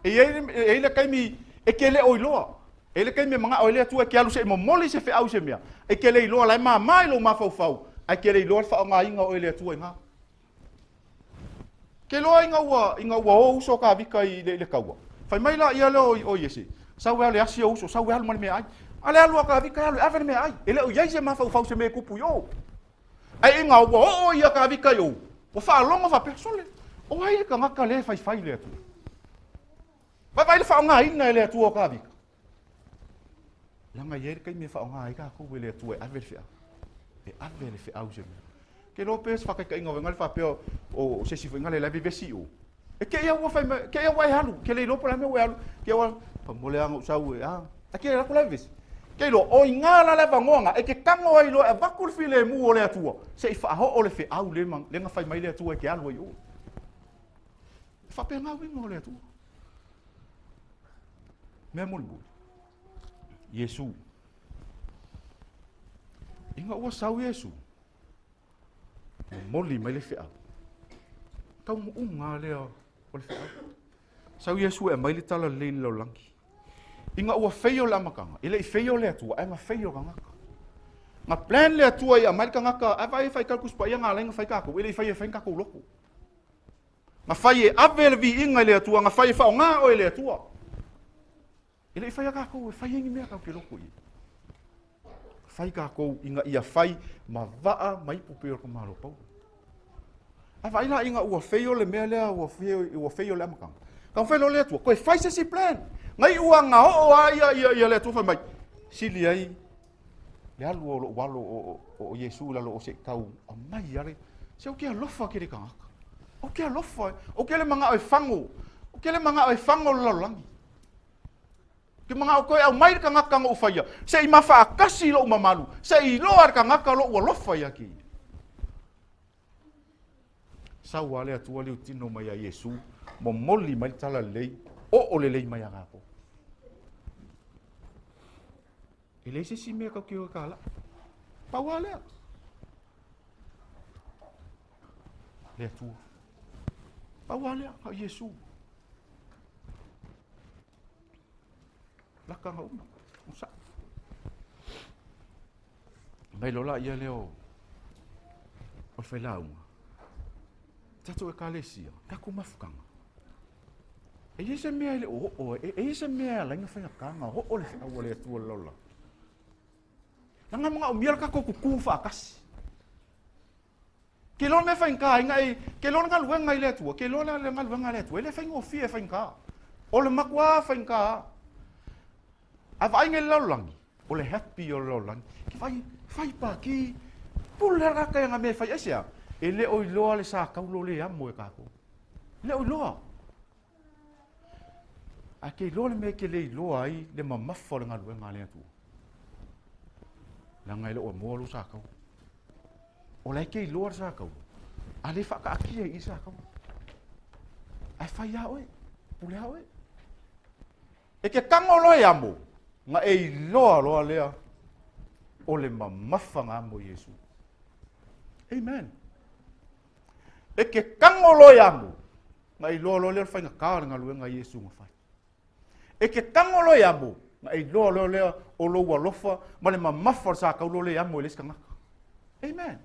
E i ai le taimi e ke le o iloa. E i ai le taimi e manao ai le Atua e ke alu se i momoli se feau i se mea, e ke le iloa la e māmā i lou mafaufau, ae ke le iloa le faaaogaina o oe e le Atua i ina. Ke iloa ina ua, ina ua o uso Tavita i le, i le taua, fai mai laia lea o, o Iese, sau e alu e asi ou uso, sau e alu ma le meaai. A le alu a Tavita e alu e ave le meaai, e le o i ai se mafaufau se mea e tupu i o. Ae ina ua oo ia Tavita i o, ua faalogo faapea, sole, o ai le tagata lea e faifai i le Atua? Vaavaai le faaaogaina e le Atua o Tavita. Leaga e i ai le taimi e faaaoga ai tatou e le Atua e ave le feau. E ave le feau i se mea. Ke iloa pe se faataitaiga foi le faapea o se isi foi le la e vevesi i o. E te i ua fai mai, te i ua e alu, ke le iloa po o le a mea ua e alu. Ke ua mo le aga ou sau e a. A ke la ku la vevesi. Ke iloa, o iga la le avanoa na, e te tago ai loa e avatu le filemu o le Atua, se i faaoo le feau le, le na fai mai le Atua e te alu ai i o. E faapena uiga o le Atua. Mea mulimuli, Iesu. Ina ua sau Iesu, momoli mai le feau. Taunuuga lea o le feau. Sau Iesu e aumai le tala lelei i le lalolagi. Ina ua feio le amataga, e le i feio le Atua, ae na feio tagata. Na plan le Atua ia aumai le tagata, ae vaai e fai Tusi Paia na ala ai ona fai tatou, e le i faia e fai ni tatou loto. Na fai e ave le viiga i le Atua, na fai e faaaoga oe e le Atua. E le i faia tatou e fai ai ni mea tatou te loto i ai. Fai tatou ina ia fai ma vaa ma ipu pei o le tamaloa Paulo. Ae vaai la ina ua fail le mea lea ua fail, ua fail le amataga. Taumafai loa le Atua, toe fai se isi plan. Na iu lava na oo lava ia, ia, ia le Atua fai mai, sili ai le alu o lou alo o, o, o Iesu i lalo o se i tau aumai ale. Se ou te alofa ke le tagata. Ou te alofa, ou te le manao e fago. Ou te le manao e fago le lalolagi. Ke manao toe aumai le tagata na ou faia, se i mafaatasi lou mamalu, se i iloa le tagata lou alofa ia te ia. Sau lava le Atua liutino mai ia Iesu, momoli mai le tala lelei, oo lelei mai ia tatou. E leai se isi mea tatou te o e talai. Pau lava lea. Le Atua. Pau lava lea, o Iesu. Laka na uma. O sa. Mai lola ia lea o o le failauga. Tatou ekalesia, tatou mafutaga. E i ai se mea e le o oo, e i ai se mea e ala ai ona faigata ona oo le feau a le Atua i le lalolagi. Leaga e manaomia le tatou tutū faatasi. Ke iloa le mea e faigata ai na e, ke iloa le galuega i le Atua, ke iloa le galuega a le Atua, e le faigofie e faigata. O le matua faigata lava. A vaai nei i le lalolagi, o le happy o le lalolagi. Ke vaai, fai pākī, pule lava le tagata i ana mea e fai. Aisea? E le o iloa le sa taulo le amo e tatou. E le o iloa. Ae ke iloa le mea e ke le iloa ai le mamafa o le galuega a le Atua. Leaga e le o amoa lou sa taulo. O la e ke iloa le sa taulo, a le faataatia i i le sa taulo. Ae fai lava oe, pule lava oe. E ke tago loa e amo, na e iloa loa lea o le mamafa na amo Iesu. Amen. E ke tago loa e amo, na e iloa loa lea o le faigata o le galuega a Iesu na fai. E ke tago loa e amo, na e iloa loa lea o lou alofa ma le mamafa o le sa taulo lea e amo e le isi tagata. Amen.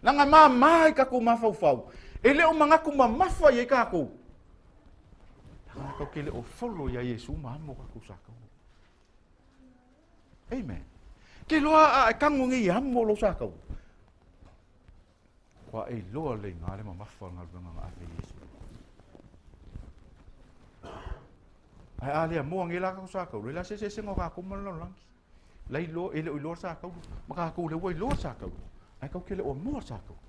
Leaga e mama i tatou mafaufau. E le o manatu mamafa i ai tatou. Leaga tatou te le o follow ia Iesu ma amo tatou sa taulo. Amen. Ke iloa a e tago nei e amo lou sa taulo. Kua e iloa lelei ngā le mamafa o le galuega na ave i Iesu. Ae a le amoa nei la tatou sa taulu, e le a se eseesega o tatou ma le lalolagi. La iloa, e le o iloa le sa taulu, ma tatou lea ua iloa le sa taulu, ae tatou te le o amoa le sa taulu.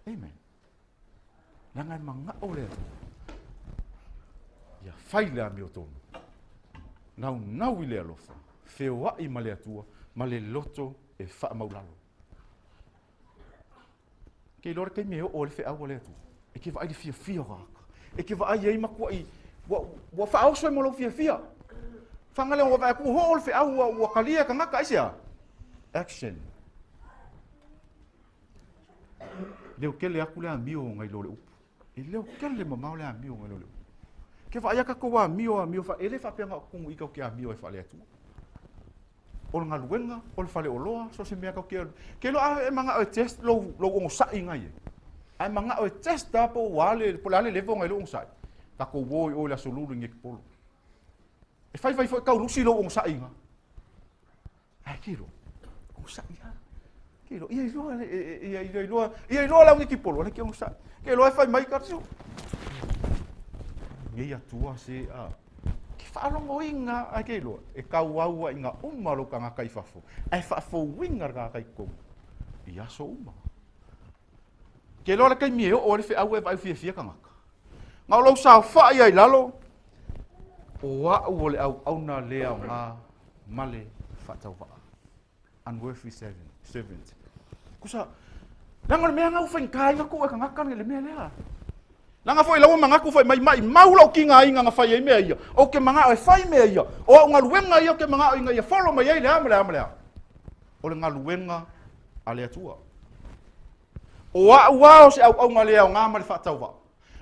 Amen. Leaga e manao le Atua ia fai le amiotonu, naunau i le alofa, feoai ma le Atua ma le loto e faamaulalo. Ke iloa le taimi e oo ai le feau a le Atua, e te vaai le fiafia o tagata. E te vaai ai matuai, ua, ua faaoso ai ma lou fiafia. Faga lea ua vaai atu ua oo le feau ua, ua talia e tagata, aisea? Action. Leo tele atu le amio nai lo le upu. E leo tele mamao le amio nai lo le upu. Ke vaai a tatou amio, amio, fa, e le faapea na o totonu i tatou te amio ai faale-Atua. O le galuega, o le faleoloa, so o se mea tatou te alu. Ke iloa a e manao e test lou, lou onosai ngai ai. A e manao e test a po ua le, po o le a le level ngai lou onosai. Tatou o i o i le Aso Lulu i Netipolo. E fai fai foi tau lusi lou onosai ina. Ae ke iloa, onosai lava. Ke iloa, ia iloa, ia iloa, iloa, ia iloa le au netipolo, le ke onosai. Ke iloa e fai mai ka su. Nei Atua se a. Ke faalogoina ae ke iloa, e tauau ai iga uma lou tagata i fafo, ae faafouina le tagata i totonu i aso uma. Ke iloa le taimi e oo ai le feau e vaai fiafia tagata. Na o lou saofai ai lalo, o au o le auauna le aoga ma le faatauvaa. Unworthy servant. Kusa, leaga o le mea lena ua faigata ai ona tuu e tagata le mea lea. Leaga foi lau manatu foi mai maimau lou tigaina na fai ai mea ia, ou te manao e fai mea ia, o au galuega ia ou te manao ina ia follow mai ai le a ma le a ma le a. O le galuega a le Atua. O au lava o se auauna le aoga ma le faatauvaa.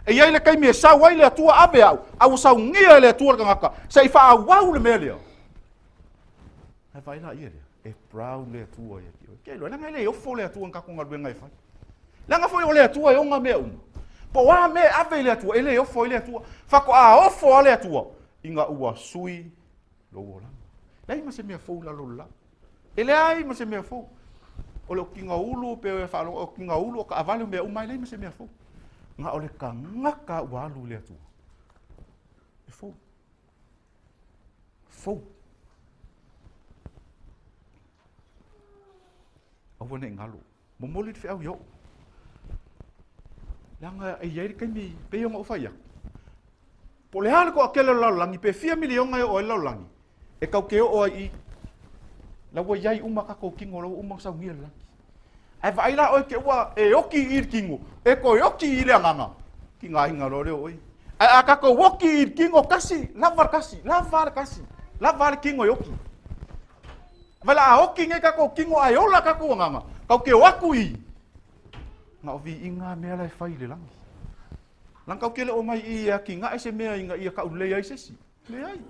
E i ai le taimi e sau ai le Atua ave au, a ua saunia e le Atua le tagata, se i faaauau le mea lea. Ae vaai laia lea, e proud le Atua ia te oe. Ke iloa, leaga e le ofo le Atua i tatou galuega e fai. Leaga foi o le Atua e ona mea uma. Po o a mea e ave i le Atua, e le ofo ai le Atua. Faatoa ofo lava le Atua ina ua sui lou olaga. Leai ma se mea fou i lalo o le la. E leai ma se mea fou. O le okiga ulu, pe o faalogo, okiga ulu, o taavale, o mea uma, e leai ma se mea fou. Na o le tagata ua alu i le Atua. E fou. Fou. Aua ne i galo. Momoli le feau ia oo. Leaga e i ai le taimi, pei ona ou fai atu, po o le a le toatele o le lalolagi, pe fia miliona e oo ai le lalolagi, e tatou te oo ai i i. La ua i ai uma tatou tino, la ua uma ona saunia i le lagi. Ae vaai la oe te ua e oti i i le tino, e toe oti i i le agaga, tigaina loa lea o oe. Ae a tatou oti i le tino tasi, lava le tasi, lava le tasi, lava le tino e oti. Vai la a oti nei tatou tino ae ola tatou agaga, tatou te o atu i na o viiga a mea la e fai i le lagi. Leaga tatou te le o mai i e atinae se mea ina ia taulelei ai se isi. Leai.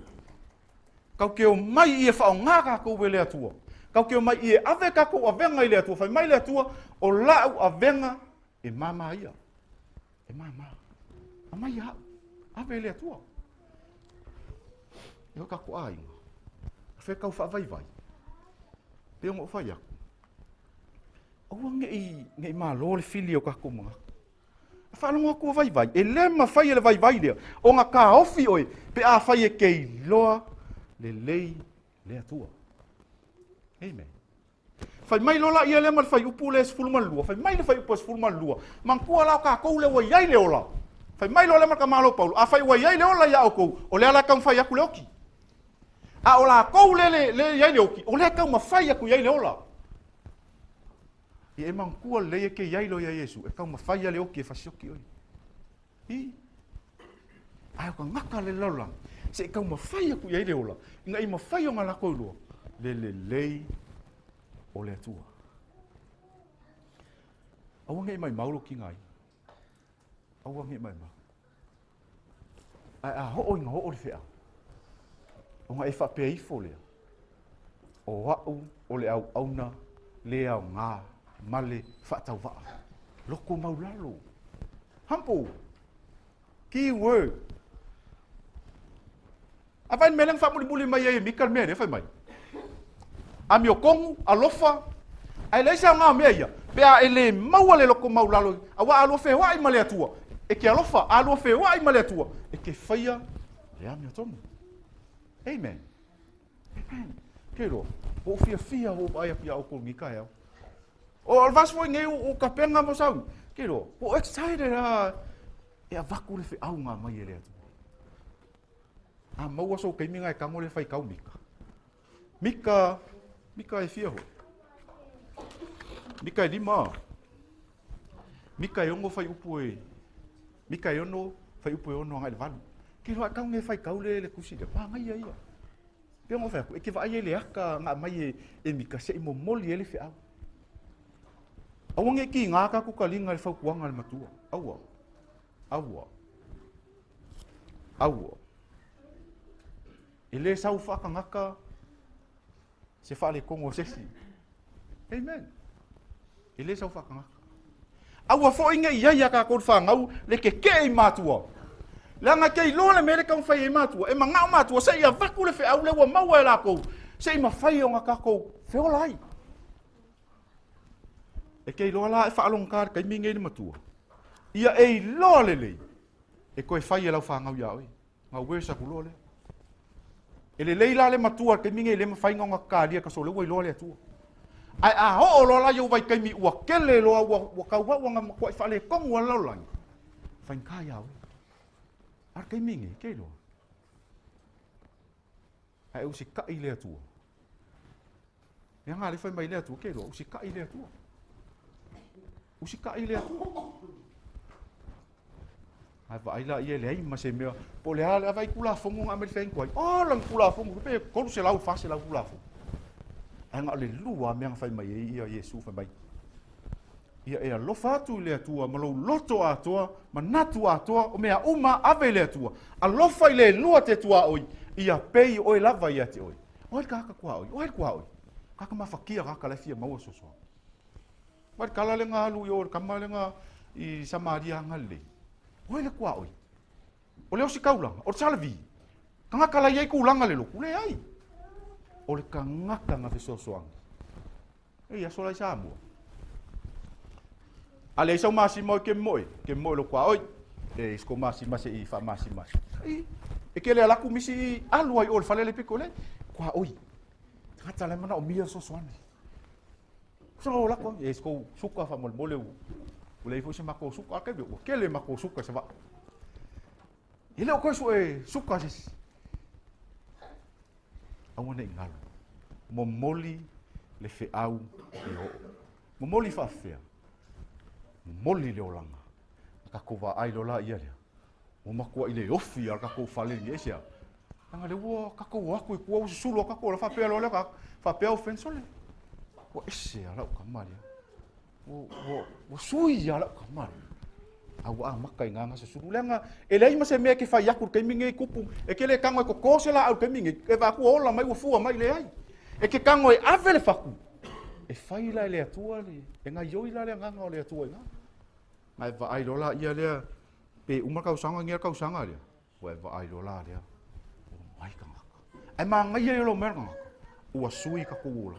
Tatou te omai i e faaaoga tatou e le Atua. Tatou te omai i e ave tatou avega i le Atua. Fai mai le Atua, o lau avega e mama ia. E mama. Aumai ia au. Ave i le Atua. E o tatou aiga. Fe tau faavaivai. Pe ona ou fai atu. Aua ne i malo le fili o tatou manatu. Faalogo atu o vaivai, e le mafai e le vaivai lea ona taofi oe pe afai e te iloa lelei le Atua. Amen. Fai mai loa laia lea ma le fuaiupu lea e 12, fai mai le fuaiupu e 12, manatua la o tatou lea ua i ai le ola. Fai mai loa lea ma le tamaloa Paulo, afai ua i ai le ola ia outou, o lea la e taumafai atu le oti. A o latou lea e i ai le oti, o lea e taumafai atu i ai le ola. Ia e manatua lelei e te i ai loa ia Iesu, e taumafai lava le oti e fasioti oe. I. Ae o tagata le lalolagi, se i taumafai atu i ai le ola, ina ia mafai ona latou iloa le lelei o le Atua. Aua ne i maimau lou tigaina. Aua ne i maimau. Ae a oo ina oo le feau, ona e faapea ifo lea, o au o le auauna le aoga ma le faatauvaa. Loko maulalo. Humble. Key word. A vaai le mea lea na faamulimuli mai ai e Mika le mea lea fai mai. Amiotonu, alofa, ae leai se aoga o mea ia, pe a e le maua le loto maulalo, aua a lua feoai ma le Atua, e te alofa, a lua feoai ma le Atua, e te faia Le amiotonu. Amen. Amen. Ke loa, ua ou fiafia ua ou vaai aku iā ʻoukou i lenei taeao. O le vasi foi nei o kapenga mo sauni. Ke loa, ua ou excited lava e avatu le feauga mai e le Atua. A maua sou taimi na e tago le faitau Mika. Mika, Mika e fia hoi. Mika e lima. Mika e ono fai upu e Mika e ono fai upu e ono agai le valu. Ke loa kau nge fai kau le le kusi le pa ngai ia. Pe ngo fai aku e ke vaai le aka nga mai e, e Mika se i momoli e le feau. Aua nge ki ngā ka kukalinga le fautuaga le matua. Aua. Aua. Aua. E le sau faakagaka se faalekogo o se isi. Amen. E le sau faakagaka. Aua foi ne i ai a kākou le fanau le kekeʻe i matua. Leaga ke iloa le mea le taumafai ai matua, e manao matua se i avatu le feau lea ua maua e lakou, se i mafai ona tatou feola ai. E ke iloa la e faalogogata le taimi nei le matua. Ia e iloa lelei e toe fai e lau fanau iā oe. Gauwe sa ku loa lea. E lelei la le matua le taimi nei le mafai ona kalia ka so le ua iloa le Atua. Ae a oo loa la i ou vaitaimi ua tele loa ua ua tauau ua matuai faaletonu a le lalolagi, faigata iā oe. A o le taimi nei, ke iloa. Ae usitaʻi le Atua. Mea ngā le fai mai le Atua, ke iloa, usitaʻi le Atua. Usitaʻi le Atua. Ae vaai la ia e leai ma se mea, po o le a le vaai Tulafono na aumai le feainiko ai. Oh, lana Tulafono, pe 300, 400 Tulafono. Ae na o le lua mea na fai mai ai ia Iesu fai mai. Ia e alofa atu i le Atua ma lou loto atoa, manatu atoa, o mea uma ave i le Atua. Alofa i le lua te tuaoi, ia pei oe lava ia te oe. O ai le tagata tuaoi? O ai le tuaoi? Tagata mafatia tagata la e fia maua fesoasoani. Mai le kala lea na alu i o le kama lea na i Samaria agalelei. O ai le tuaoi? O le ositaulaga, o le salavi. Tagata la i ai tulaga le lotu, leai. O le tagata na fesoasoani. E i aso la i Samoa. A leai sau masima oi ke moe, ke moe lo tuaoi. E i sko masima se i faamasima. I, e ke le alaku misi i alu ai o le fale le piko le, tuaoi. Tagata la e manaomia fesoasoani. So lako e sko suka faamolemole ua ua leai foi se matou suka a le taimi ua tele matou suka i Savaii. E le o toe sue suka se isi. Aua ne i galo. Momoli le feau e oo. Momoli faafefea. Momoli le olaga. Na tatou vaai loa la ia lea. Ua matuai le ofi a le tatou fale lenei aisea? Leaga lea ua tatou o atu i tua ua susulu atu tatou faapea loa lea faapea au friends sole. Ua ese a lau tama lea. Ua, ua, ua sui a lau tama lea. A ua amata i ngā susulu. Leaga e leai ma se mea e ke fai aku i le taimi nei kupu. E ke le tago e koko se laau i le taimi nei. E vaai atu ua ola mai ua fua mai, leai. E ke tago e ave le fatu. E fai la e le Atua le, e gaioi la le agaga o le Atua i ngā. Ae vaai loa la ia lea, pe uma le tausaga ngia le tausaga lea, ua e vaai loa la lea, ua mai tagata. Ae manaia ia lou mea le tagata, ua sui tatou ola.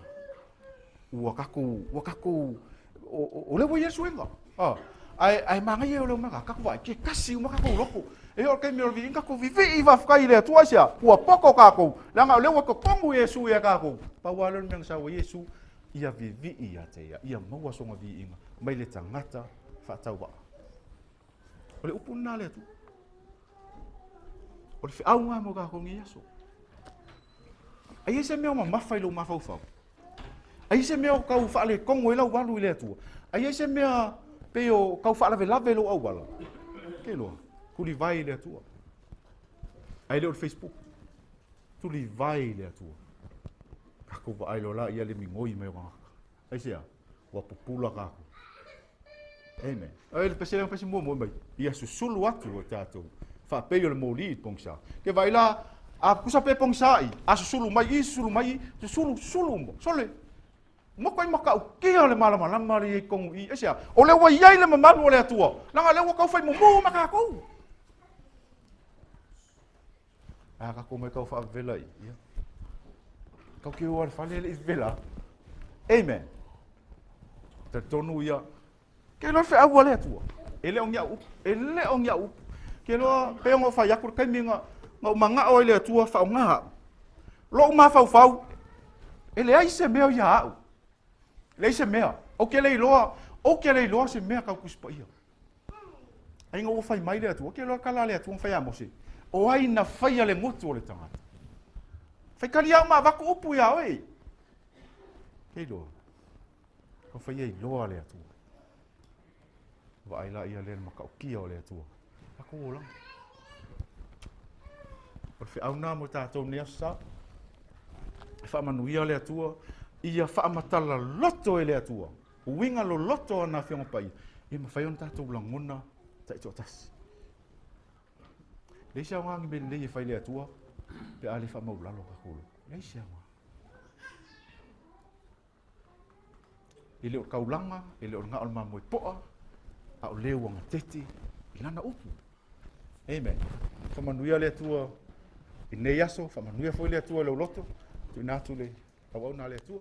Ua tatou, ua tatou, o, o, o lea ua i ai le suiga. Ah, ae, ae manaia ia lou mea, tatou vaai, ke kasi uma tatou loto. E oo i le taimi o le viiga, tatou vivii faafetai i le Atua, aisea? Ua poto tatou, leaga o lea ua totonu Iesu ia tatou. Pau lava lea o le mea na sau ai Iesu, ia vivii ia te ia, ia maua sona viiga mai le tagata faatauvaa. O le upu lena a le Atua. O le feau lena mo tatou nei aso. Ai ai se mea o mamafa i lou mafaufau. Ai se mea o tau faaletonu ai lau alu i le Atua. Ai ai se mea pei o tau faalavelave lou auala. Ke iloa, tulivae i le Atua. Ae le o le Facebook. Tulivae i le Atua. Tatou vaai loa la ia le migoi mai o tagata. Aisea? Ua pupula tatou. Amen. Ai le pese le pese muamua mai. Ia susulu atu o tatou. Faapei o le moli i pongisa. Ke vaai la, a kusa pe pongisa i, a susulu mai i, susulu mai i, susulu, susulu mo. Sole. Makuai matautia le malamalama le i tonu i. Aisea? O lea ua i ai le mamalu o le Atua. Leaga o lea ua tau fai mumu ma tatou. A tatou mai tau faavevela i, ia. Tau ke o le fale le i vevela. Amen. Talitonu ia, ke loa feau a le Atua. E le o ni au upu. E le o ni au upu. Ke loa, pe ona fai aku le taimi na Na ou manao ai le Atua faaaoga au. Lou mafaufau, e leai se mea ia au. Leai se mea. Ou te le iloa, ou te le iloa se mea tau Tusi Paia. Ai ina ua fai mai le Atua, ou te iloa tala a le Atua na fai ia Mose, o ai na faia le gutu o le tagata? Faitalia au ma avatu upu ia oe. Te iloa. Ka fai ai iloa le Atua. Vaai la ia le matautia o le Atua. Tatou olaga. O le feau na mo tatou nei aso sa. E faamanuia le Atua, ia faamatala loto e le Atua. Uiga loloto o ana Afioga Paia, ia mafai ona tatou lagona taitoatasi. Leai se aoga ni mea lelei e fai le Atua pe a le faamaulalo tatou loto. Leai se aoga. E le o le taulaga, e le o le gao o le mamoe poa, a o le ua gatete i lana upu. Amen. Faamanuia le Atua i nei aso, faamanuia foi le Atua i lou loto, tuuina atu le auauna a le Atua.